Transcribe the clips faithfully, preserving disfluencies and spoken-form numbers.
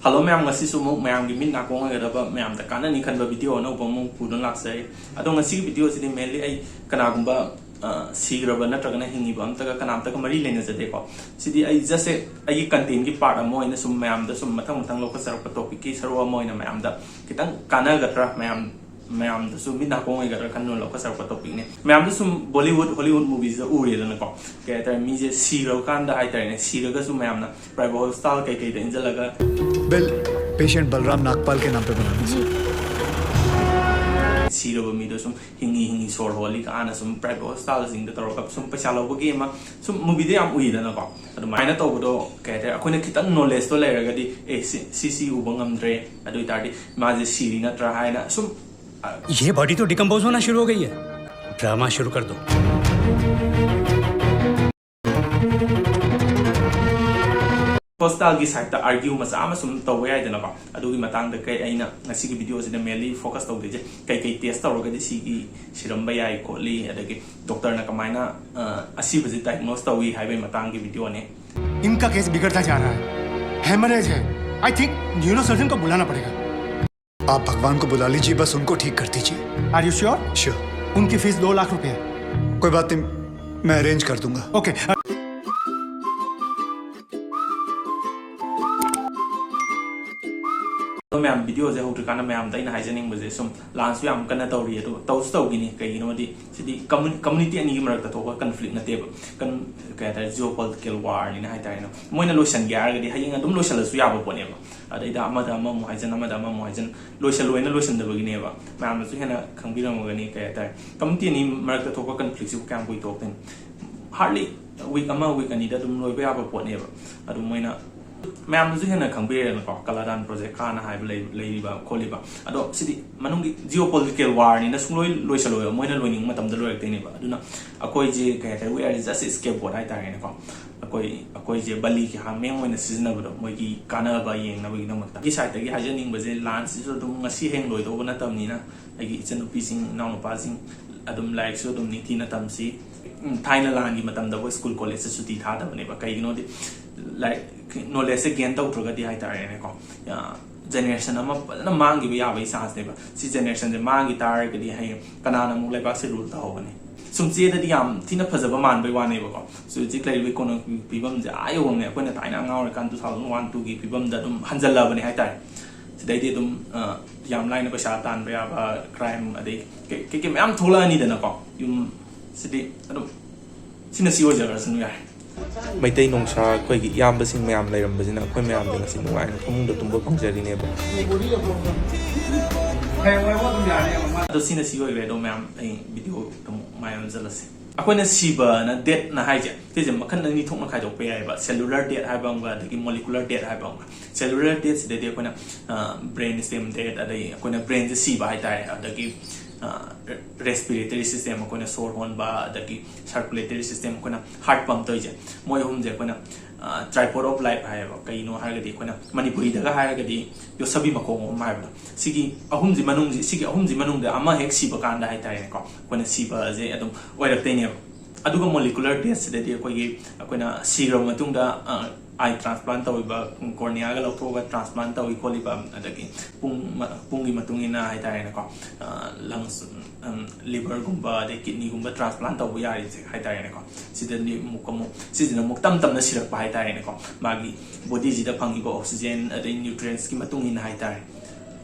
Hello ꯃꯌꯥꯝ, ꯉꯁꯤꯁꯨ ꯑꯃꯨꯛ ꯃꯌꯥꯝꯒꯤ ꯃꯤꯠ ꯅꯥꯀꯣꯡ ꯑꯣꯏꯒꯗꯕ, ꯃꯌꯥꯝꯗ ꯀꯥꯟꯅꯅꯤ ꯈꯟꯕ ꯚꯤꯗꯤꯑꯣ ꯑꯅꯧꯕ ꯑꯃꯨꯛ ꯄꯨꯗꯨꯅ ꯂꯥꯛꯆꯔꯤ꯫ ꯑꯗꯣ ꯉꯁꯤꯒꯤ ꯚꯤꯗꯤꯑꯣꯁꯤꯗꯤ mainly ꯑꯩ ꯀꯅꯥꯒꯨꯝꯕ, ꯑ, ꯁꯤꯈ꯭ꯔꯕ ꯅꯠꯇ꯭ꯔꯒꯅ ꯍꯤꯡꯉꯤꯕ ꯑꯝꯇꯒ ꯀꯅꯥꯝꯇꯒ ꯃꯔꯤ ꯂꯩꯅꯖꯗꯦꯀꯣ꯫ ꯁꯤꯗꯤ ꯑꯩ just ꯑꯩꯒꯤ contentꯀꯤ part ꯑꯃ ꯑꯣꯏꯅ ꯁꯨꯝ ꯃꯌꯥꯝꯗ ꯁꯨꯝ ꯃꯊꯪ ꯃꯊꯪ ꯂꯧꯈꯠꯆꯔꯛꯄ topicꯀꯤ ꯁꯔꯨꯛ ꯑꯃ ꯑꯣꯏꯅ ꯃꯌꯥꯝꯗ ꯈꯤꯇꯪ ꯀꯥꯟꯅꯒꯗ꯭ꯔꯥ, ꯃꯌꯥꯝ, ꯃꯌꯥꯝꯗꯁꯨ ꯃꯤꯠ ꯅꯥꯀꯣꯡ ꯑꯣꯏꯒꯗ꯭ꯔꯥ ꯈꯟꯗꯨꯅ ꯂꯧꯈꯠꯆꯔꯛꯄ topicꯅꯦ꯫ ꯃꯌꯥꯝꯗ ꯁꯨꯝ Bollywood, Hollywood movieꯁꯤꯗ ꯎꯔꯦꯗꯅꯀꯣ, ꯀꯩ ꯍꯥꯏꯇꯥꯔꯦ, ꯃꯤꯁꯦ ꯁꯤꯔꯕ ꯀꯥꯟꯗ ꯍꯥꯏꯇꯥꯔꯦꯅꯦ, ꯁꯤꯔꯒꯁꯨ ꯃꯌꯥꯝꯅ private hospital ꯀꯩꯀꯩꯗ ꯏꯟꯁꯤꯜꯂꯒ बिल पेशेंट बलराम नागपाल के नाम पे बना दीजिए। ꯁꯤꯔꯕ ꯃꯤꯗꯣ ꯁꯨꯝ ꯍꯤꯡꯉꯤ ꯍꯤꯡꯉꯤ ꯁꯣꯔ ꯍꯣꯜꯂꯤ ꯀꯥꯏꯅ ꯁꯨꯝ private hospitalꯁꯤꯡꯗ ꯇꯧꯔꯒ ꯁꯨꯝ ꯄꯩꯁꯥ ꯂꯧꯕꯒꯤ ꯑꯃ ꯁꯨꯝ movieꯗ ꯌꯥꯝ ꯎꯏꯗꯅꯀꯣ꯫ ꯑꯗꯨꯃꯥꯏꯅ ꯇꯧꯕꯗꯣ ꯀꯩ ꯍꯥꯏꯇꯥꯔꯦ, ꯑꯩꯈꯣꯏꯅ ꯈꯤꯇꯪ knowledgeꯇꯣ ꯂꯩꯔꯒꯗꯤ, ꯑꯦ, ꯁꯤ, ꯁꯤ, ꯁꯤ ꯎꯕ ꯉꯝꯗ꯭ꯔꯦ, ꯑꯗꯨ ꯑꯣꯏꯇꯥꯔꯗꯤ ꯃꯥꯁꯦ ꯁꯤꯔꯤ ꯅꯠꯇ꯭ꯔꯥ ꯍꯥꯏꯅ ꯁꯨꯝ, ꯑ, ये बॉडी तो डिकम्पोज होना शुरू हो गई है। ड्रामा शुरू कर दो। Hospitalꯒꯤ sideꯇ argue ꯃꯆꯥ ꯑꯃ ꯁꯨꯝ ꯇꯧꯕ ꯌꯥꯏꯗꯅꯀꯣ꯫ ꯑꯗꯨꯒꯤ ꯃꯇꯥꯡꯗ ꯀꯩ ꯑꯩꯅ ꯉꯁꯤꯒꯤ ꯚꯤꯗꯤꯑꯣꯁꯤꯗ mainly focus ꯇꯧꯗꯣꯏꯁꯦ, ꯀꯩꯀꯩ test ꯇꯧꯔꯒꯗꯤ ꯁꯤꯒꯤ ꯁꯤꯔꯝꯕ ꯌꯥꯏ ꯈꯣꯠꯂꯤ, ꯑꯗꯒꯤ doctorꯅ ꯀꯃꯥꯏꯅ, ꯑ, ꯑꯁꯤꯕꯁꯤ diagnose ꯇꯧꯏ ꯍꯥꯏꯕꯒꯤ ꯃꯇꯥꯡꯒꯤ ꯚꯤꯗꯤꯑꯣꯅꯦ꯫ इनका केस बिगड़ता जा रहा है। हेमरेज है। आई थिंक न्यूरोसर्जन को बुलाना पड़ेगा। आप भगवान को बुला लीजिए, बस उनको ठीक कर दीजिए। Are you sure? श्योर। उनकी फीस दो लाख रुपए है। कोई बात नहीं, मैं अरेंज कर दूंगा। ओके। ꯑꯗꯣ ꯃꯌꯥꯝ, ꯚꯤꯗꯤꯑꯣꯁꯦ ꯍꯧꯗ꯭ꯔꯤꯀꯥꯟꯗ ꯃꯌꯥꯝꯗ ꯑꯩꯅ ꯍꯥꯏꯖꯅꯤꯡꯕꯁꯦ, ꯁꯨꯝ ꯂꯥꯟꯁꯨ ꯌꯥꯝ ꯀꯟꯅ ꯇꯧꯔꯤ, ꯑꯗꯣ ꯇꯧꯁꯨ ꯇꯧꯈꯤꯅꯤ꯫ ꯀꯩꯒꯤꯅꯣꯗꯤ ꯁꯤꯗꯤ commu-, community ꯑꯅꯤꯒꯤ ꯃꯔꯛꯇ ꯊꯣꯛꯄ conflict ꯅꯠꯇꯦꯕ꯫ Con-, ꯀꯩ ꯍꯥꯏꯇꯥꯔꯦ, geopolitical warꯅꯤꯅ ꯍꯥꯏꯇꯥꯔꯦꯅꯦ꯫ ꯃꯣꯏꯅ ꯂꯣꯏꯁꯤꯟꯒꯦ ꯍꯥꯏꯔꯒꯗꯤ ꯍꯌꯦꯡ ꯑꯗꯨꯝ ꯂꯣꯏꯁꯤꯜꯂꯁꯨ ꯌꯥꯕ ꯄꯣꯠꯅꯦꯕ꯫ ꯑꯗꯩꯗ ꯑꯃꯗ ꯑꯃꯃꯨꯛ ꯍꯥꯏꯖꯟ, ꯑꯃꯗ ꯑꯃꯃꯨꯛ ꯍꯥꯏꯖꯟ, ꯂꯣꯏꯁꯤꯜꯂꯣꯏꯅ ꯂꯣꯏꯁꯤꯟꯗꯕꯒꯤꯅꯦꯕ꯫ ꯃꯌꯥꯝꯅꯁꯨ ꯍꯦꯟꯅ ꯈꯪꯕꯤꯔꯝꯃꯒꯅꯤ, ꯀꯩ ꯍꯥꯏꯇꯥꯔꯦ, community ꯑꯅꯤ ꯃꯔꯛꯇ ꯊꯣꯛꯄ conflictꯁꯤꯕꯨ ꯀꯌꯥꯝ ꯀꯨꯏ ꯊꯣꯛꯇꯣꯏꯅꯣ? Hardly week ꯑꯃ, week ꯑꯅꯤꯗ ꯑꯗꯨꯝ ꯂꯣꯏꯕ ꯌꯥꯕ ꯄꯣꯠꯅꯦꯕ꯫ ꯑꯗꯨ ꯃꯣꯏꯅ, ꯃꯌꯥꯝꯅꯁꯨ ꯍꯦꯟꯅ ꯈꯪꯕꯤꯔꯦꯗꯅꯀꯣ, ꯀꯂꯥꯗꯥꯟ project ꯀꯥꯅ ꯍꯥꯏꯕ ꯂꯩ-, ꯂꯩꯔꯤꯕ ꯈꯣꯠꯂꯤꯕ꯫ ꯑꯗꯣ ꯁꯤꯗꯤ ꯃꯅꯨꯡꯒꯤ geopolitical warꯅꯤꯅ ꯁꯨꯡꯂꯣꯏ ꯂꯣꯏꯁꯤꯜꯂꯣꯏꯕ, ꯃꯣꯏꯅ ꯂꯣꯏꯅꯤꯡꯕ ꯃꯇꯝꯗ ꯂꯣꯏꯔꯛꯇꯣꯏꯅꯦꯕ꯫ ꯑꯗꯨꯅ ꯑꯩꯈꯣꯏꯁꯦ, ꯀꯩ ꯍꯥꯏꯇꯥꯔꯦ, we are just a scapegoat ꯍꯥꯏꯇꯥꯔꯦꯅꯦꯀꯣ꯫ ꯑꯩꯈꯣꯏ, ꯑꯩꯈꯣꯏꯁꯦ ꯕꯂꯤꯒꯤ ꯍꯥ ꯃꯦꯡ ꯑꯣꯏꯅ ꯁꯤꯖꯤꯟꯅꯕꯗꯣ, ꯃꯣꯏꯒꯤ ꯀꯥꯟꯅꯕ ꯌꯦꯡꯅꯕꯒꯤꯗꯃꯛꯇ꯫ ꯑꯩꯒꯤ sideꯇꯒꯤ ꯍꯥꯏꯖꯅꯤꯡꯕꯁꯦ, ꯂꯥꯟꯁꯤꯁꯨ ꯑꯗꯨꯝ ꯉꯁꯤ ꯍꯌꯦꯡ ꯂꯣꯏꯗꯧꯕ ꯅꯠꯇꯕꯅꯤꯅ, ꯑꯩꯒꯤ ꯏꯆꯟꯅꯨꯄꯤꯁꯤꯡ, ꯏꯅꯥꯎꯅꯨꯄꯥꯁꯤꯡ ꯑꯗꯨꯝ ꯂꯥꯏꯔꯤꯛꯁꯨ ꯑꯗꯨꯝ ꯅꯤꯡꯊꯤꯅ ꯇꯝꯁꯤ꯫ ꯎꯝ, ꯊꯥꯏꯅ ꯂꯥꯟꯒꯤ ꯃꯇꯝꯗ ꯑꯩꯈꯣꯏ school collegeꯇ ꯁꯨꯇꯤ ꯊꯥꯗꯕꯅꯦꯕ꯫ ꯀꯩꯒꯤꯅꯣꯗꯤ ꯂꯥꯏꯛ ꯅꯣꯂꯦꯖꯁꯦ ꯒꯦꯟ ꯇꯧꯗ꯭ꯔꯒꯗꯤ ꯍꯥꯏꯇꯥꯔꯦꯅꯦꯀꯣ, ꯖꯦꯅꯦꯔꯦꯁꯟ ꯑꯃ ꯐꯖꯅ ꯃꯥꯡꯈꯤꯕ ꯌꯥꯕꯒꯤ ꯆꯥꯟꯁꯅꯦꯕ꯫ ꯁꯤ ꯖꯦꯅꯦꯔꯦꯁꯟꯁꯦ ꯃꯥꯡꯈꯤ ꯇꯥꯔꯒꯗꯤ ꯍꯌꯦꯡ ꯀꯅꯥꯅ ꯑꯃꯨꯛ ꯂꯩꯕꯥꯛꯁꯦ ꯔꯨꯜ ꯇꯧꯍꯧꯒꯅꯤ? ꯁꯨꯝ ꯆꯦꯗꯗꯤ ꯌꯥꯝ ꯊꯤꯅ ꯐꯖꯕ ꯃꯥꯟꯕꯩ ꯋꯥꯅꯦꯕꯀꯣ꯫ ꯁꯤ ꯍꯧꯖꯤꯛ ꯂꯩꯔꯤꯕ ꯏꯀꯣꯅꯣꯃꯤꯛ ꯐꯤꯕꯝꯁꯦ ꯑꯥ ꯌꯧꯔꯝꯅꯦ꯫ ꯑꯩꯈꯣꯏꯅ ꯊꯥꯏꯅ ꯑꯉꯥꯡ ꯑꯣꯏꯔꯤꯀꯥꯟ ꯇꯨ ꯊꯥꯎꯖꯟ ꯋꯥꯟ ꯇꯨꯒꯤ ꯐꯤꯕꯝꯗ ꯑꯗꯨꯝ ꯍꯟꯖꯜꯂꯕꯅꯦ ꯍꯥꯏꯇꯥꯔꯦ꯫ ꯁꯤꯗꯩꯗꯤ ꯑꯗꯨꯝ ꯑ, ꯌꯥꯝ ꯂꯥꯏꯅ ꯄꯩꯁꯥ ꯇꯥꯟꯕ ꯌꯥꯕ ꯀ꯭ꯔꯥꯏꯝ ꯑꯗꯩ ꯀꯩ- ꯀꯩꯀꯩ ꯃꯌꯥꯝ ꯊꯣꯛꯂꯛꯑꯅꯤꯗꯅꯀꯣ꯫ ꯌꯨꯝ ꯁꯤꯗꯤ ꯑꯗꯨꯝ ꯁꯤꯅ ꯁꯤ ꯑꯣꯏꯖꯈ꯭ꯔꯁꯅꯨ ꯌꯥꯔꯦ꯫ ꯃꯩꯇꯩ ꯅꯨꯡꯁꯥ ꯑꯩꯈꯣꯏꯒꯤ ꯏꯌꯥꯝꯕꯁꯤꯡ ꯃꯌꯥꯝ ꯂꯩꯔꯝꯕꯁꯤꯅ ꯑꯩꯈꯣꯏ ꯃꯌꯥꯝꯗꯤ ꯉꯁꯤ ꯅꯨꯡꯉꯥꯏꯅ ꯐꯃꯨꯡꯗ ꯇꯨꯝꯕ ꯐꯪꯖꯔꯤꯅꯦꯕ꯫ ꯑꯗꯣ ꯁꯤꯅ ꯁꯤ ꯑꯣꯏꯈ꯭ꯔꯦ꯫ ꯑꯗꯣ ꯃꯌꯥꯝ ꯑꯩ ꯚꯤꯗꯤꯑꯣ ꯑꯃꯨꯛ ꯃꯥꯏ ꯑꯣꯟꯁꯤꯜꯂꯁꯦ꯫ ꯑꯩꯈꯣꯏꯅ ꯁꯤꯕꯅ, ꯗꯦꯠꯅ ꯍꯥꯏꯁꯦ, ꯁꯤꯁꯦ ꯃꯈꯜ ꯑꯅꯤ ꯊꯣꯛꯅ ꯈꯥꯏꯗꯣꯛꯄ ꯌꯥꯏꯑꯕ: ꯁꯦꯂꯨꯂꯔ ꯗꯦꯠ ꯍꯥꯏꯕ ꯑꯃꯒ ꯑꯗꯒꯤ ꯃꯣꯂꯤꯀꯨꯂꯔ ꯗꯦꯠ ꯍꯥꯏꯕ ꯑꯃꯒ꯫ ꯁꯦꯂꯨꯂꯔ ꯗꯦꯠꯁꯤꯗꯗꯤ ꯑꯩꯈꯣꯏꯅ ꯕ꯭ꯔꯦꯟ ꯁ꯭ꯇꯦꯝ ꯗꯦꯠ, ꯑꯗꯩ ꯑꯩꯈꯣꯏꯅ ꯕ꯭ꯔꯦꯟꯁꯦ ꯁꯤꯕ ꯍꯥꯏꯇꯥꯔꯦ, ꯑꯗꯒꯤ ꯔꯦꯁꯄꯤꯔꯦꯇꯔꯤ ꯁꯤꯁꯇꯦꯝ, ꯑꯩꯈꯣꯏꯅ ꯁꯣꯔ ꯍꯣꯟꯕ, ꯑꯗꯒꯤ ꯁꯔꯀꯨꯂꯦꯇꯔꯤ ꯁꯤꯁꯇꯦꯝ, ꯑꯩꯈꯣꯏꯅ ꯍꯥꯔꯠ ꯄꯝ ꯇꯧꯔꯤꯁꯦ, ꯃꯣꯏ ꯑꯍꯨꯝꯁꯦ ꯑꯩꯈꯣꯏꯅ ꯇ꯭ꯔꯥꯏꯄꯣꯗ ꯑꯣꯐ ꯂꯥꯏꯐ ꯍꯥꯏꯌꯦꯕ꯫ ꯀꯩꯅꯣ ꯍꯥꯏꯔꯒꯗꯤ ꯑꯩꯈꯣꯏꯅ ꯃꯅꯤꯄꯨꯔꯤꯗꯒ ꯍꯥꯏꯔꯒꯗꯤ ꯌꯣꯠꯁꯕꯤ ꯃꯈꯣꯡ ꯑꯍꯨꯝ ꯍꯥꯏꯕꯗꯣ꯫ ꯁꯤꯒꯤ ꯑꯍꯨꯝꯁꯤ ꯃꯅꯨꯡꯁꯤ ꯁꯤꯒꯤ ꯑꯍꯨꯝꯁꯤ ꯃꯅꯨꯡꯗ ꯑꯃ ꯍꯦꯛ ꯁꯤꯕ ꯀꯥꯟꯗ ꯍꯥꯏꯇꯥꯔꯦꯅꯦꯀꯣ, ꯑꯩꯈꯣꯏꯅ ꯁꯤꯕꯁꯦ ꯑꯗꯨꯝ ꯑꯣꯏꯔꯛꯇꯣꯏꯅꯦꯕ꯫ ꯑꯗꯨꯒ ꯃꯣꯂꯤꯀꯨꯂꯔ ꯗꯦꯠꯁꯤꯗꯗꯤ ꯑꯩꯈꯣꯏꯒꯤ, ꯑꯩꯈꯣꯏꯅ ꯁꯤꯔꯕ ꯃꯇꯨꯡꯗ ꯑꯥꯏ ꯇ꯭ꯔꯥꯟꯁꯄ꯭ꯂꯥꯟ ꯇꯧꯔꯤꯕ, ꯀꯣꯔꯅꯤꯌꯥꯒ ꯂꯧꯊꯣꯛꯑꯒ ꯇ꯭ꯔꯥꯟꯁꯄ꯭ꯂꯥꯟ ꯇꯧꯏ ꯈꯣꯠꯂꯤꯕ, ꯑꯗꯒꯤ ꯄꯨꯡ ꯄꯨꯡꯒꯤ ꯃꯇꯨꯡ ꯏꯟꯅ ꯍꯥꯏꯇꯥꯔꯦꯅꯦꯀꯣ, ꯂꯪꯁ, ꯂꯤꯚꯔꯒꯨꯝꯕ ꯑꯗꯩ ꯀꯤꯠꯅꯤꯒꯨꯝꯕ ꯇ꯭ꯔꯥꯟꯁꯄ꯭ꯂꯥꯟ ꯇꯧꯕ ꯌꯥꯔꯤꯁꯦ ꯍꯥꯏꯇꯥꯔꯦꯅꯦꯀꯣ꯫ ꯁꯤꯗꯗꯤ ꯑꯃꯨꯛ ꯑꯃꯨꯛ ꯁꯤꯁꯤꯅ ꯑꯃꯨꯛ ꯇꯞ ꯇꯞꯅ ꯁꯤꯔꯛꯄ ꯍꯥꯏꯇꯥꯔꯦꯅꯦꯀꯣ, ꯃꯥꯒꯤ ꯕꯣꯗꯤꯁꯤꯗ ꯐꯪꯉꯤꯕ ꯑꯣꯛꯁꯤꯖꯦꯟ ꯑꯗꯩ ꯅ꯭ꯌꯨꯇ꯭ꯔꯤꯌꯦꯟꯁꯀꯤ ꯃꯇꯨꯡ ꯏꯟꯅ ꯍꯥꯏꯇꯥꯔꯦ꯫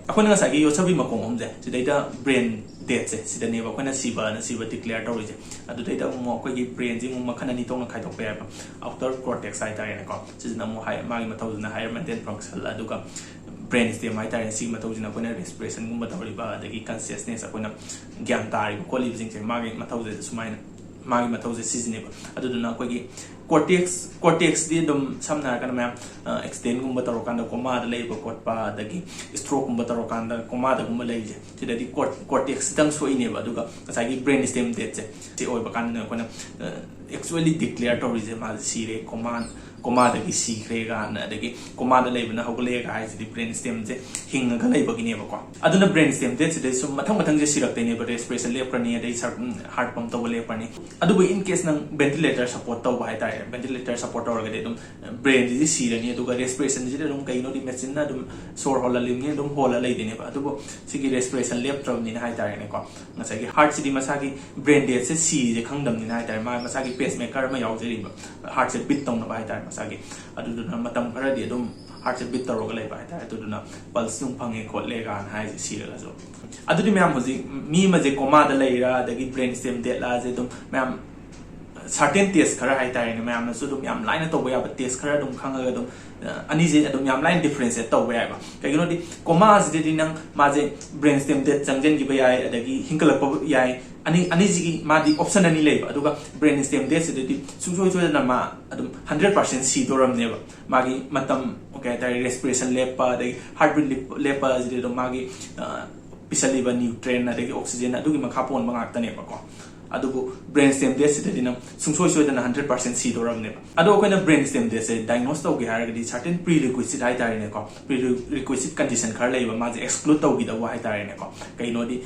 ꯑꯩꯈꯣꯏꯅ ꯉꯁꯥꯏꯒꯤ ꯌꯣꯠꯁꯕꯤ ꯃꯈꯣꯡ ꯑꯍꯨꯝꯁꯦ, ꯁꯤꯗꯩꯗ ꯕ꯭ꯔꯦꯟ ꯗꯦꯠꯁꯦ, ꯁꯤꯗꯅꯦꯕ ꯑꯩꯈꯣꯏꯅ ꯁꯤꯕꯅ ꯁꯤꯕ ꯗꯤꯀ꯭ꯂꯦꯌꯔ ꯇꯧꯔꯤꯁꯦ꯫ ꯑꯗꯨꯗꯩꯗ ꯑꯃꯨꯛ ꯑꯩꯈꯣꯏꯒꯤ ꯕ꯭ꯔꯦꯟꯁꯤ ꯑꯃꯨꯛ ꯃꯈꯜ ꯑꯅꯤ ꯊꯣꯛꯅ ꯈꯥꯏꯗꯣꯛꯄ ꯌꯥꯏꯕ: ꯑꯥꯎꯇꯔ ꯀꯣꯔꯇꯦꯛꯁ ꯍꯥꯏꯇꯥꯔꯦꯅꯦꯀꯣ, ꯁꯤꯁꯤꯅ ꯑꯃꯨꯛ ꯍꯥꯏ ꯃꯥꯒꯤ ꯃꯊꯧꯁꯤꯅ ꯍꯥꯏꯌꯔ ꯃꯦꯟꯇꯦꯟ ꯐꯪꯁꯟ, ꯑꯗꯨꯒ ꯕ꯭ꯔꯦꯟ ꯁ꯭ꯇꯦꯝ ꯍꯥꯏꯇꯥꯔꯦ, ꯁꯤꯒꯤ ꯃꯊꯧꯁꯤꯅ ꯑꯩꯈꯣꯏꯅ ꯔꯦꯁꯄꯤꯔꯦꯁꯟꯒꯨꯝꯕ ꯇꯧꯔꯤꯕ ꯑꯗꯒꯤ ꯀꯟꯁꯤꯌꯁꯅꯦꯁ, ꯑꯩꯈꯣꯏꯅ ꯒ꯭ꯌꯥꯟ ꯇꯥꯔꯤꯕ ꯈꯣꯠꯂꯤꯕꯁꯤꯡꯁꯦ, ꯃꯥꯒꯤ ꯃꯊꯧꯁꯦ ꯁꯨꯃꯥꯏꯅ, ꯃꯥꯒꯤ ꯃꯊꯧꯁꯦ ꯁꯤꯁꯤꯅꯦꯕ꯫ ꯑꯗꯨꯗꯨꯅ ꯑꯩꯈꯣꯏꯒꯤ ꯀꯣꯔꯇꯦꯛꯁ ꯀꯣꯔꯇꯦꯛꯁꯇꯤ ꯑꯗꯨꯝ ꯁꯝꯅ ꯍꯥꯏꯔꯀꯥꯟꯗ ꯃꯌꯥꯝ ꯑꯦꯛꯁꯤꯗꯦꯟꯒꯨꯝꯕ ꯇꯧꯔꯀꯥꯟꯗ ꯀꯣꯃꯥꯗ ꯂꯩꯕ ꯈꯣꯠꯄ, ꯑꯗꯒꯤ ꯁ꯭ꯇ꯭ꯔꯣꯛꯀꯨꯝꯕ ꯇꯧꯔꯀꯥꯟꯗ ꯀꯣꯃꯥꯗꯒꯨꯝꯕ ꯂꯩꯔꯤꯁꯦ, ꯁꯤꯗꯗꯤ ꯀꯣꯔꯇꯦꯛꯁꯇꯪ ꯁꯣꯛꯏꯅꯦꯕ꯫ ꯑꯗꯨꯒ ꯉꯁꯥꯏꯒꯤ ꯕ꯭ꯔꯦꯟ ꯁ꯭ꯇꯦꯝ ꯗꯦꯠꯁꯦ, ꯁꯤ ꯑꯣꯏꯕ ꯀꯥꯟꯗꯅ ꯑꯩꯈꯣꯏꯅ ꯑꯦꯛꯆꯨꯋꯦꯂꯤ ꯗꯤꯀ꯭ꯂꯦꯌꯔ ꯇꯧꯔꯤꯁꯦ ꯃꯥꯁꯦ ꯁꯤꯔꯦ, ꯀꯣꯃꯥ ꯀꯣꯃꯥꯗꯒꯤ ꯁꯤꯈ꯭ꯔꯦꯒ, ꯑꯗꯒꯤ ꯀꯣꯃꯥꯗ ꯂꯩꯕꯅ ꯍꯧꯒꯠꯂꯛꯑꯦꯒ ꯍꯥꯏꯁꯤꯗꯤ ꯕ꯭ꯔꯦꯟ ꯁ꯭ꯇꯦꯝꯁꯦ ꯍꯤꯡꯉꯒ ꯂꯩꯕꯒꯤꯅꯦꯕꯀꯣ꯫ ꯑꯗꯨꯅ ꯕ꯭ꯔꯦꯟ ꯁ꯭ꯇꯦꯝ ꯗꯦꯠꯁꯤꯗꯩ ꯁꯨꯝ ꯃꯊꯪ ꯃꯊꯪꯁꯦ ꯁꯤꯔꯛꯇꯣꯏꯅꯦꯕ꯫ ꯔꯦꯁꯄꯤꯔꯦꯁꯟ ꯂꯦꯞꯈ꯭ꯔꯅꯤ, ꯑꯗꯩ ꯁꯔ ꯍꯥꯔꯠ ꯄꯝ ꯇꯧꯕ ꯂꯦꯞꯈ꯭ꯔꯅꯤ꯫ ꯑꯗꯨꯕꯨ in case ꯅꯪ ꯚꯦꯟꯇꯤꯂꯦꯇꯔ ꯁꯞꯄꯣꯔꯠ ꯇꯧꯕ ꯍꯥꯏꯇꯥꯔꯦ, ꯚꯦꯟꯇꯤꯂꯦꯇꯔ ꯁꯞꯄꯣꯔꯠ ꯇꯧꯔꯒꯗꯤ ꯑꯗꯨꯝ ꯕ꯭ꯔꯦꯟꯁꯤꯗꯤ ꯁꯤꯔꯅꯤ, ꯑꯗꯨꯒ ꯔꯦꯁꯄꯤꯔꯦꯁꯟꯁꯤꯗꯤ ꯑꯗꯨꯝ, ꯀꯩꯒꯤꯅꯣꯗꯤ ꯃꯦꯆꯤꯟꯅ ꯑꯗꯨꯝ ꯁꯣꯔ ꯍꯣꯜꯍꯜꯂꯤꯕꯅꯤ, ꯑꯗꯨꯝ ꯍꯣꯜꯂ ꯂꯩꯗꯣꯏꯅꯦꯕ꯫ ꯑꯗꯨꯕꯨ ꯁꯤꯒꯤ ꯔꯦꯁꯄꯤꯔꯦꯁꯟ ꯂꯦꯞꯇ꯭ꯔꯕꯅꯤꯅ ꯍꯥꯏꯇꯥꯔꯦꯅꯦꯀꯣ, ꯉꯁꯥꯏꯒꯤ ꯍꯥꯔꯠꯁꯤꯗꯤ ꯃꯁꯥꯒꯤ ꯕ꯭ꯔꯦꯟ ꯗꯦꯠꯁꯦ ꯁꯤꯔꯤꯁꯦ ꯈꯪꯗꯕꯅꯤꯅ ꯍꯥꯏꯇꯥꯔꯦ, ꯃꯥ ꯃꯁꯥꯒꯤ ꯄꯦꯁ ꯃꯦꯀꯔ ꯑꯃ ꯌꯥꯎꯖꯔꯤꯕ, ꯍꯥꯔꯠꯁꯦ ꯕꯤꯠ ꯇꯧꯅꯕ ꯍꯥꯏꯇꯥꯔꯦ ꯃꯁꯥꯒꯤ꯫ ꯑꯗꯨꯗꯨꯅ ꯃꯇꯝ ꯈꯔꯗꯤ ꯑꯗꯨꯝ ꯍꯥꯔꯠꯁꯦ ꯕꯤꯠ ꯇꯧꯔꯒ ꯂꯩꯕ ꯍꯥꯏꯇꯥꯔꯦ꯫ ꯑꯗꯨꯗꯨꯅ ꯄꯜꯁ ꯑꯗꯨꯝ ꯐꯪꯉꯦ ꯈꯣꯠꯂꯦ ꯀꯥꯏꯅ ꯍꯥꯏꯁꯦ ꯁꯤꯔꯒꯁꯨ꯫ ꯑꯗꯨꯗꯤ ꯃꯌꯥꯝ, ꯍꯧꯖꯤꯛ ꯃꯤ ꯑꯃꯁꯦ ꯀꯣꯃꯥꯗ ꯂꯩꯔꯥ, ꯑꯗꯒꯤ ꯕ꯭ꯔꯦꯟ ꯁ꯭ꯇꯦꯝ ꯗꯦꯠꯂꯥꯁꯦ ꯑꯗꯨꯝ ꯃꯌꯥꯝ ꯁꯥꯔꯇꯦꯟ ꯇꯦꯁ ꯈꯔ ꯍꯥꯏꯇꯥꯔꯦꯅꯦ, ꯃꯌꯥꯝꯅꯁꯨ ꯑꯗꯨꯝ ꯌꯥꯝ ꯂꯥꯏꯅ ꯇꯧꯕ ꯌꯥꯕ ꯇꯦꯁ ꯈꯔ ꯑꯗꯨꯝ ꯈꯪꯉꯒ ꯑꯗꯨꯝ, ꯑ, ꯑꯅꯤꯁꯦ ꯑꯗꯨꯝ ꯌꯥꯝ ꯂꯥꯏꯅ ꯗꯤꯐ꯭ꯔꯦꯟꯁꯤꯌꯦꯠ ꯇꯧꯕ ꯌꯥꯏꯕ꯫ ꯀꯩꯒꯤꯅꯣꯗꯤ ꯀꯣꯃꯥꯁꯤꯗꯗꯤ ꯅꯪ, ꯃꯥꯁꯦ ꯕ꯭ꯔꯦꯟ ꯁ꯭ꯇꯦꯝ ꯗꯦꯠ ꯆꯪꯁꯤꯟꯈꯤꯕ ꯌꯥꯏ, ꯑꯗꯒꯤ ꯍꯤꯡꯒꯠꯂꯛꯄ ꯌꯥꯏ꯫ ꯑꯅꯤ, ꯑꯅꯤꯁꯤꯒꯤ ꯃꯥꯗꯤ ꯑꯣꯞꯁꯟ ꯑꯅꯤ ꯂꯩꯕ꯫ ꯑꯗꯨꯒ ꯕ꯭ꯔꯦꯟ ꯁ꯭ꯇꯦꯝ ꯗꯦꯠꯁꯤꯗꯗꯤ ꯁꯨꯡꯁꯣꯏ ꯁꯣꯏꯗꯅ ꯃꯥ ꯑꯗꯨꯝ ꯍꯟꯗ꯭ꯔꯦꯠ ꯄꯥꯔꯁꯦꯟ ꯁꯤꯗꯣꯔꯝꯅꯦꯕ꯫ ꯃꯥꯒꯤ ꯃꯇꯝ, ꯀꯩ ꯍꯥꯏꯇꯥꯔꯦ, ꯔꯦꯁꯄꯤꯔꯦꯁꯟ ꯂꯦꯞꯄ, ꯑꯗꯒꯤ ꯍꯥꯔꯠ ꯕꯤꯠ ꯂꯦꯞꯄ ꯑꯁꯤꯗꯤ ꯑꯗꯨꯝ ꯃꯥꯒꯤ, ꯑ, ꯄꯤꯁꯜꯂꯤꯕ ꯅ꯭ꯌꯨꯇ꯭ꯔꯦꯟ ꯑꯗꯒꯤ ꯑꯣꯛꯁꯤꯖꯦꯟ ꯑꯗꯨꯒꯤ ꯃꯈꯥ ꯄꯣꯟꯕ ꯉꯥꯛꯇꯅꯦꯕꯀꯣ꯫ ꯑꯗꯨꯕꯨ ꯕ꯭ꯔꯦꯟ ꯁ꯭ꯇꯦꯝ ꯗꯦꯠꯁꯤꯗꯗꯤ ꯅꯪ ꯁꯨꯡꯁꯣꯏ ꯁꯣꯏꯗꯅ ꯍꯟꯗ꯭ꯔꯦꯠ ꯄꯥꯔꯁꯦꯟ ꯁꯤꯗꯣꯔꯕꯅꯦꯕ꯫ ꯑꯗꯣ ꯑꯩꯈꯣꯏꯅ ꯕ꯭ꯔꯦꯟ ꯁ꯭ꯇꯦꯝ ꯗꯦꯠꯁꯦ ꯗꯥꯏꯒꯅꯣꯁ ꯇꯧꯒꯦ ꯍꯥꯏꯔꯒꯗꯤ ꯁꯥꯔꯇꯦꯟ ꯄ꯭ꯔꯤ ꯔꯤꯀ꯭ꯋꯤꯁꯤꯠ ꯍꯥꯏꯇꯥꯔꯦꯅꯦꯀꯣ, ꯄ꯭ꯔꯤ ꯔꯤꯀ꯭ꯋꯤꯁꯤꯠ ꯀꯟꯗꯤꯁꯟ ꯈꯔ ꯂꯩꯕ, ꯃꯥꯁꯦ ꯑꯦꯛꯁꯀ꯭ꯂꯨꯗ ꯇꯧꯈꯤꯗꯧꯕ ꯍꯥꯏꯇꯥꯔꯦꯅꯦꯀꯣ꯫ ꯀꯩꯅꯣꯗꯤ,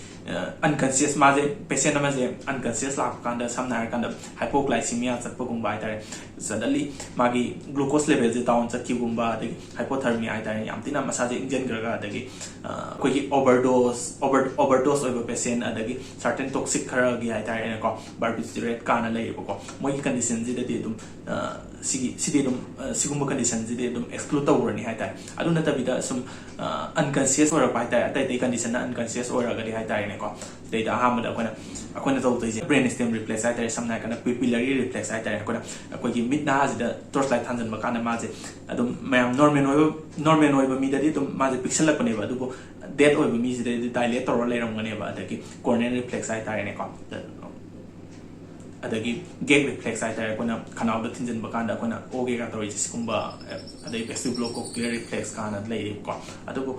ꯑꯟꯀꯟꯁꯤꯌꯁ, ꯃꯥꯁꯦ, ꯄꯦꯁꯦꯟ ꯑꯃꯁꯦ ꯑꯟꯀꯟꯁꯤꯌꯁ ꯂꯥꯛꯄ ꯀꯥꯟꯗ, ꯁꯝꯅ ꯍꯥꯏꯔꯀꯥꯟꯗ ꯍꯥꯏꯄꯣꯒ꯭ꯂꯥꯏꯁꯤꯃꯤꯌꯥ ꯆꯠꯄꯒꯨꯝꯕ ꯍꯥꯏꯇꯥꯔꯦ, ꯁꯗꯟꯂꯤ ꯃꯥꯒꯤ ꯒ꯭ꯂꯨꯀꯣꯁ ꯂꯦꯚꯦꯜꯁꯦ ꯗꯥꯎꯟ ꯆꯠꯈꯤꯕꯒꯨꯝꯕ, ꯑꯗꯒꯤ ꯍꯥꯏꯄꯣꯊꯔꯃꯤꯌꯥ ꯍꯥꯏꯇꯥꯔꯦ, ꯌꯥꯝ ꯊꯤꯅ ꯃꯁꯥꯁꯦ ꯏꯪꯖꯟꯈ꯭ꯔꯒ, ꯑꯗꯒꯤ, ꯑ, ꯑꯩꯈꯣꯏꯒꯤ ꯑꯣꯚꯔꯗꯣꯁ, ꯑꯣꯚꯔ, ꯑꯣꯚꯔꯗꯣꯁ ꯑꯣꯏꯕ ꯄꯦꯁꯦꯟ, ꯑꯗꯒꯤ ꯁꯥꯔꯇꯦꯟ ꯇꯣꯛꯁꯤꯛ ꯈꯔꯒꯤ ꯍꯥꯏꯇꯥꯔꯦꯅꯦꯀꯣ, ꯕꯥꯔꯕꯤꯆꯨꯔꯦꯠ ꯀꯥꯟꯅ ꯂꯩꯌꯦꯕꯀꯣ, ꯃꯣꯏꯒꯤ ꯀꯟꯗꯤꯁꯟꯁꯤꯗꯗꯤ ꯑꯗꯨꯝ, ꯑ, ꯁꯤꯒꯤ, ꯁꯤꯗꯤ ꯑꯗꯨꯝ, ꯑ, ꯁꯤꯒꯨꯝꯕ ꯀꯟꯗꯤꯁꯟꯁꯤꯗꯤ ꯑꯗꯨꯝ ꯑꯦꯛꯁꯀ꯭ꯂꯨꯗ ꯇꯧꯈ꯭ꯔꯅꯤ ꯍꯥꯏꯇꯥꯔꯦ꯫ ꯑꯗꯨ ꯅꯠꯇꯕꯤꯗ ꯁꯨꯝ, ꯑ, ꯑꯟꯀꯟꯁꯤꯌꯁ ꯑꯣꯏꯔꯛꯄ ꯍꯥꯏꯇꯥꯔꯦ, ꯑꯇꯩ ꯑꯇꯩ ꯀꯟꯗꯤꯁꯟꯅ ꯑꯟꯀꯟꯁꯤꯌꯁ ꯑꯣꯏꯔꯒꯗꯤ ꯍꯥꯏꯇꯥꯔꯦꯅꯦꯀꯣ, ꯁꯤꯗꯩꯗ ꯑꯍꯥꯟꯕꯗ ꯑꯩꯈꯣꯏꯅ, ꯑꯩꯈꯣꯏꯅ ꯇꯧꯗꯣꯏꯁꯦ ꯕ꯭ꯔꯦꯟ ꯁ꯭ꯇꯦꯝ ꯔꯤꯐ꯭ꯂꯦꯛꯁ ꯍꯥꯏꯇꯥꯔꯦ, ꯁꯝꯅ ꯍꯥꯏꯔꯀꯥꯟꯗ ꯄꯤꯄꯤꯂꯔꯤ ꯔꯤꯐ꯭ꯂꯦꯛꯁ ꯍꯥꯏꯇꯥꯔꯦ꯫ ꯑꯩꯈꯣꯏꯅ ꯑꯩꯈꯣꯏꯒꯤ ꯃꯤꯠ ꯅꯥꯁꯤꯗ ꯇꯣꯔꯆ ꯂꯥꯏꯠ ꯊꯥꯟꯖꯟꯕ ꯀꯥꯟꯗ ꯃꯥꯁꯦ ꯑꯗꯨꯝ ꯃꯌꯥꯝ ꯅꯣꯔꯃꯦꯜ ꯑꯣꯏꯕ, ꯅꯣꯔꯃꯦꯜ ꯑꯣꯏꯕ ꯃꯤꯗꯗꯤ ꯑꯗꯨꯝ ꯃꯥꯁꯦ ꯄꯤꯛꯁꯜꯂꯛꯄꯅꯦꯕ, ꯑꯗꯨꯕꯨ ꯗꯦꯠ ꯑꯣꯏꯕ ꯃꯤꯁꯤꯗꯗꯤ ꯗꯥꯏꯂꯦꯠ ꯇꯧꯔ ꯂꯩꯔꯝꯒꯅꯦꯕ꯫ ꯑꯗꯒꯤ ꯀꯣꯔꯅꯤꯌꯦꯜ ꯔꯤꯐ꯭ꯂꯦꯛꯁ ꯍꯥꯏꯇꯥꯔꯦꯅꯦꯀꯣ, ꯑꯗꯒꯤ gag reflex ꯍꯥꯏꯇꯥꯔꯦ, ꯑꯩꯈꯣꯏꯅ ꯈꯅꯥꯎꯗ ꯊꯤꯟꯖꯤꯟꯕ ꯀꯥꯟꯗ ꯑꯩꯈꯣꯏꯅ ꯑꯣꯒꯦꯒ ꯇꯧꯔꯤꯁꯦ ꯁꯤꯒꯨꯝꯕ, ꯑꯗꯩ vestibulocochlear reflex ꯀꯥꯏꯅ ꯂꯩꯔꯤꯕꯀꯣ꯫ ꯑꯗꯨꯕꯨ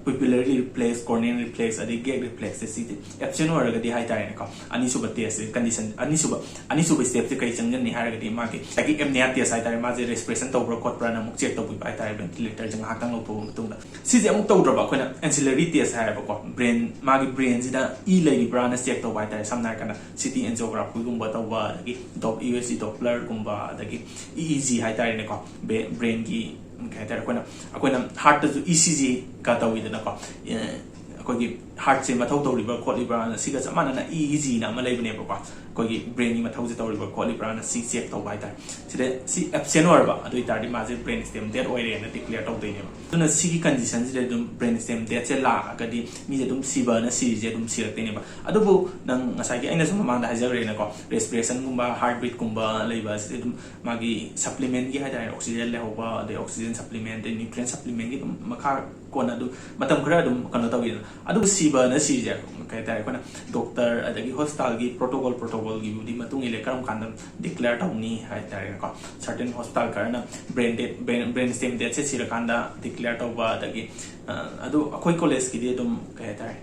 pupillary reflex, corneal reflex, ꯑꯗꯩ gag reflex ꯁꯦ ꯁꯤꯗꯤ absent ꯑꯣꯏꯔꯒꯗꯤ ꯍꯥꯏꯇꯥꯔꯦꯅꯦꯀꯣ, ꯑꯅꯤꯁꯨꯕ test ꯁꯦ condition, ꯑꯅꯤꯁꯨꯕ ꯑꯅꯤꯁꯨꯕ step ꯁꯦ ꯀꯩ ꯆꯪꯒꯅꯤ ꯍꯥꯏꯔꯒꯗꯤ ꯃꯥꯒꯤ ꯉꯁꯥꯏꯒꯤ apnea test ꯍꯥꯏꯇꯥꯔꯦ, ꯃꯥꯁꯦ respiration ꯇꯧꯕ꯭ꯔꯥ ꯈꯣꯠꯄ꯭ꯔꯥꯅ ꯑꯃꯨꯛ check ꯇꯧꯕꯤꯕ ꯍꯥꯏꯇꯥꯔꯦ, ventilator ꯁꯦ ꯉꯥꯏꯍꯥꯛꯇꯪ ꯂꯧꯊꯣꯛꯑꯕ ꯃꯇꯨꯡꯗ꯫ ꯁꯤꯁꯦ ꯑꯃꯨꯛ ꯇꯧꯗ꯭ꯔꯕ ꯑꯩꯈꯣꯏꯅ ancillary test ꯍꯥꯏꯌꯦꯕꯀꯣ, brain, ꯃꯥꯒꯤ brain ꯁꯤꯗ ꯏ ꯂꯩꯔꯤꯕ꯭ꯔꯥꯅ check ꯇꯧꯕ ꯍꯥꯏꯇꯥꯔꯦ, ꯁꯝꯅ ꯍꯥꯏꯔꯀꯥꯟꯗ C T angiography ꯒꯨꯝꯕ ꯇꯧꯕ, ꯑꯗꯒꯤ Dop-, USG Doppler ꯒꯨꯝꯕ, ꯑꯗꯒꯤ E E G ꯍꯥꯏꯇꯥꯔꯦꯅꯦꯀꯣ, brain ꯒꯤ ꯀꯩ ꯍꯥꯏꯇꯥꯔꯦ, ꯑꯩꯈꯣꯏꯅ, ꯑꯩꯈꯣꯏꯅ heart ꯇꯁꯨ E C G ꯒ ꯇꯧꯋꯤꯗꯅꯀꯣ, ꯑꯦ, ꯑꯩꯈꯣꯏꯒꯤ heart ꯁꯦ ꯃꯊꯧ ꯇꯧꯔꯤꯕ꯭ꯔꯥ ꯈꯣꯠꯂꯤꯕ꯭ꯔꯥꯅ, ꯁꯤꯒ ꯆꯞ ꯃꯥꯟꯅꯅ E E G ꯅ ꯑꯃ ꯂꯩꯕꯅꯦꯕꯀꯣ, ꯑꯩꯈꯣꯏꯒꯤ brain ꯒꯤ ꯃꯊꯧꯁꯦ ꯇꯧꯔꯤꯕ꯭ꯔꯥ ꯈꯣꯠꯂꯤꯕ꯭ꯔꯥꯅ ꯁꯤ check ꯇꯧꯕ ꯍꯥꯏꯇꯥꯔꯦ꯫ ꯁꯤꯗ ꯁꯤ absent ꯑꯣꯏꯔꯕ ꯑꯗꯨ ꯑꯣꯏꯇꯥꯔꯗꯤ ꯃꯥꯁꯦ brain stem dead ꯑꯣꯏꯔꯦꯅ declare ꯇꯧꯗꯣꯏꯅꯦꯕ꯫ ꯑꯗꯨꯅ ꯁꯤꯒꯤ condition ꯁꯤꯗ ꯑꯗꯨꯝ brain stem dead ꯁꯦ ꯂꯥꯛꯑꯒꯗꯤ ꯃꯤꯁꯦ ꯑꯗꯨꯝ ꯁꯤꯕꯅ ꯁꯤꯔꯤꯁꯦ ꯑꯗꯨꯝ ꯁꯤꯔꯛꯇꯣꯏꯅꯦꯕ꯫ ꯑꯗꯨꯕꯨ ꯅꯪ ꯉꯁꯥꯏꯒꯤ ꯑꯩꯅꯁꯨ ꯃꯃꯥꯡꯗ ꯍꯥꯏꯖꯈ꯭ꯔꯦꯅꯀꯣ, respiration ꯒꯨꯝꯕ heartbeat ꯀꯨꯝꯕ ꯂꯩꯕ ꯑꯁꯤꯗꯤ ꯑꯗꯨꯝ ꯃꯥꯒꯤ supplement ꯀꯤ ꯍꯥꯏꯇꯥꯔꯦ, oxygen ꯂꯩꯍꯧꯕ, ꯑꯗꯩ oxygen supplement, ꯑꯗꯩ nutrient supplement ꯀꯤ ꯑꯗꯨꯝ ꯃꯈꯥ ꯀꯣꯟꯅ ꯑꯗꯨꯝ ꯃꯇꯝ ꯈꯔ ꯑꯗꯨꯝ ꯀꯩꯅꯣ ꯇꯧꯋꯤꯗꯅ꯫ ꯑꯗꯨꯕꯨ ꯁꯤꯕꯅ ꯁꯤꯔꯤꯁꯦ ꯀꯩ ꯍꯥꯏꯇꯥꯔꯦ, ꯑꯩꯈꯣꯏꯅ doctor ꯑꯗꯒꯤ hospital ꯒꯤ protocol, protocol ꯒꯤꯕꯨꯗꯤ ꯃꯇꯨꯡ ꯏꯜꯂꯦ ꯀꯔꯝ ꯀꯥꯟꯗ declare ꯇꯧꯅꯤ ꯍꯥꯏꯇꯥꯔꯦꯀꯣ꯫ Certain hospital ꯈꯔꯅ brain dead, brain, brain stem dead ꯁꯦ ꯁꯤꯔꯀꯥꯟꯗ declare ꯇꯧꯕ, ꯑꯗꯒꯤ, ꯑ, ꯑꯗꯨ ꯑꯩꯈꯣꯏ college ꯀꯤꯗꯤ ꯑꯗꯨꯝ ꯀꯩ ꯍꯥꯏꯇꯥꯔꯦ,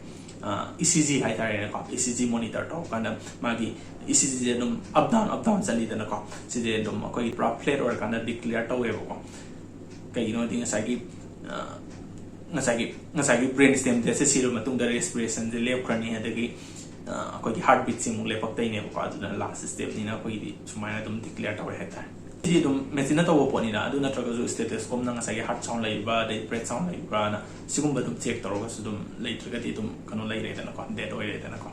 ꯑ, E C G ꯍꯥꯏꯇꯥꯔꯦꯅꯦꯀꯣ, E C G monitor ꯇꯧꯔꯀꯥꯟꯗ ꯃꯥꯒꯤ E C G ꯁꯦ ꯑꯗꯨꯝ up down, up down ꯆꯠꯂꯤꯗꯅꯀꯣ꯫ ꯁꯤꯁꯦ ꯑꯗꯨꯝ ꯑꯩꯈꯣꯏꯒꯤ ꯄꯨꯔꯥ flat ꯑꯣꯏꯔꯀꯥꯟꯗ declare ꯇꯧꯋꯦꯕꯀꯣ꯫ ꯀꯩꯒꯤꯅꯣ ꯍꯥꯏꯗꯤ ꯉꯁꯥꯏꯒꯤ, ꯑ, ꯉꯁꯥꯏꯒꯤ, ꯉꯁꯥꯏꯒꯤ brain stem dead ꯁꯦ ꯁꯤꯔꯕ ꯃꯇꯨꯡꯗ respiration ꯁꯦ ꯂꯦꯞꯈ꯭ꯔꯅꯤ, ꯑꯗꯒꯤ, ꯑ, ꯑꯩꯈꯣꯏꯒꯤ heartbeat ꯁꯦ ꯑꯃꯨꯛ ꯂꯦꯞꯄꯛꯇꯣꯏꯅꯦꯕꯀꯣ꯫ ꯑꯗꯨꯅ last step ꯅꯤꯅ ꯑꯩꯈꯣꯏꯒꯤꯗꯤ ꯁꯨꯃꯥꯏꯅ ꯑꯗꯨꯝ declare ꯇꯧꯋꯦ ꯍꯥꯏꯇꯥꯔꯦ꯫ ꯁꯤꯗꯤ ꯑꯗꯨꯝ machine ꯅ ꯇꯧꯕ ꯄꯣꯠꯅꯤꯅ, ꯑꯗꯨ ꯅꯠꯇ꯭ꯔꯒꯁꯨ stethoscope ꯅ ꯉꯁꯥꯏꯒꯤ heart sound ꯂꯩꯕ꯭ꯔꯥ, ꯑꯗꯩ breath sound ꯂꯩꯕ꯭ꯔꯥꯅ ꯁꯤꯒꯨꯝꯕ ꯑꯗꯨꯝ check ꯇꯧꯔꯒꯁꯨ ꯑꯗꯨꯝ ꯂꯩꯇ꯭ꯔꯒꯗꯤ ꯑꯗꯨꯝ ꯀꯩꯅꯣ ꯂꯩꯔꯦꯗꯅꯀꯣ, dead ꯑꯣꯏꯔꯦꯗꯅꯀꯣ꯫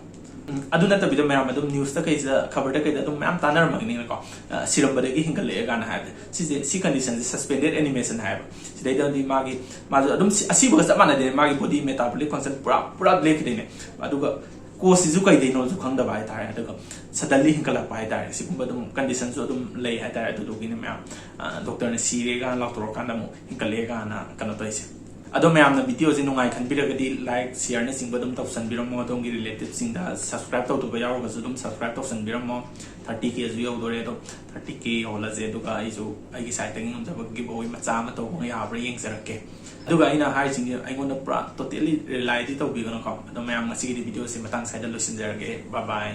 ꯎꯝ, ꯑꯗꯨ ꯅꯠꯇꯕꯤꯗ ꯃꯌꯥꯝ ꯑꯗꯨꯝ news ꯇ ꯀꯩꯗ, ꯈꯕꯔꯗ ꯀꯩꯗ ꯑꯗꯨꯝ ꯃꯌꯥꯝ ꯇꯥꯟꯅꯔꯝꯃꯒꯅꯤꯅꯀꯣ, ꯑ, ꯁꯤꯔꯝꯕꯗꯒꯤ ꯍꯤꯡꯒꯠꯂꯛꯑꯦ ꯀꯥꯏꯅ ꯍꯥꯏꯕꯁꯦ꯫ ꯁꯤꯁꯦ, ꯁꯤ condition ꯁꯦ suspended animation ꯍꯥꯏꯕ꯫ ꯁꯤꯗꯩꯗꯗꯤ ꯃꯥꯒꯤ, ꯃꯥꯁꯨ ꯑꯗꯨꯝ ꯁꯤ-, ꯑꯁꯤꯕꯒ ꯆꯞ ꯃꯥꯟꯅꯗꯦ, ꯃꯥꯒꯤ body metabolic function ꯄꯨꯔꯥ, ꯄꯨꯔꯥ ꯂꯦꯞꯈꯤꯗꯣꯏꯅꯦ꯫ ꯑꯗꯨꯒ cause ꯁꯤꯁꯨ ꯀꯩꯗꯩꯅꯣꯁꯨ ꯈꯪꯗꯕ ꯍꯥꯏꯇꯥꯔꯦ꯫ ꯑꯗꯨꯒ suddenly ꯍꯤꯡꯒꯠꯂꯛꯄ ꯍꯥꯏꯇꯥꯔꯦ꯫ ꯁꯤꯒꯨꯝꯕ ꯑꯗꯨꯝ condition ꯁꯨ ꯑꯗꯨꯝ ꯂꯩ ꯍꯥꯏꯇꯥꯔꯦ꯫ ꯑꯗꯨꯗꯨꯒꯤꯅꯦ ꯃꯌꯥꯝ, ꯑ, doctor ꯅ ꯁꯤꯔꯦ ꯀꯥꯏꯅ ꯂꯥꯎꯊꯣꯔꯛꯀꯥꯟꯗ ꯑꯃꯨꯛ ꯍꯤꯡꯒꯠꯂꯛꯑꯦ ꯀꯥꯏꯅ ꯀꯩꯅꯣ ꯇꯧꯔꯤꯁꯦ꯫ ꯑꯗꯣ ꯃꯌꯥꯝꯅ video ꯁꯦ ꯅꯨꯡꯉꯥꯏ ꯈꯟꯕꯤꯔꯒꯗꯤ like, share ꯅꯆꯤꯡꯕ ꯑꯗꯨꯝ ꯇꯧꯁꯟꯕꯤꯔꯝꯃꯣ꯫ ꯑꯗꯣꯝꯒꯤ relative ꯁꯤꯡꯗ subscribe ꯇꯧꯗꯕ ꯌꯥꯎꯔꯒꯁꯨ ꯑꯗꯨꯝ subscribe ꯇꯧꯁꯟꯕꯤꯔꯝꯃꯣ꯫ Thirty K ꯁꯨ ꯌꯧꯗꯣꯔꯦ꯫ ꯑꯗꯣ thirty K ꯌꯧꯍꯜꯂꯁꯦ, ꯑꯗꯨꯒ ꯑꯩꯁꯨ ꯑꯩꯒꯤ side ꯇꯒꯤ ꯉꯝꯖꯕ giveaway ꯃꯆꯥ ꯑꯃ ꯇꯧꯕ ꯌꯥꯕ꯭ꯔꯥ ꯌꯦꯡꯖꯔꯛꯀꯦ꯫ ꯑꯗꯨꯒ ꯑꯩꯅ ꯍꯥꯏꯔꯤꯁꯤꯡꯁꯦ ꯑꯩꯉꯣꯟꯗ ꯄꯨꯔꯥ totally rely ꯗꯤ ꯇꯧꯕꯤꯒꯅꯨꯀꯣ꯫ ꯑꯗꯣ ꯃꯌꯥꯝ, ꯉꯁꯤꯒꯤꯗꯤ video ꯁꯦ ꯃꯇꯥꯡ ꯁ꯭ꯋꯥꯏꯗ ꯂꯣꯏꯁꯤꯟꯖꯔꯒꯦ꯫ Bye bye꯫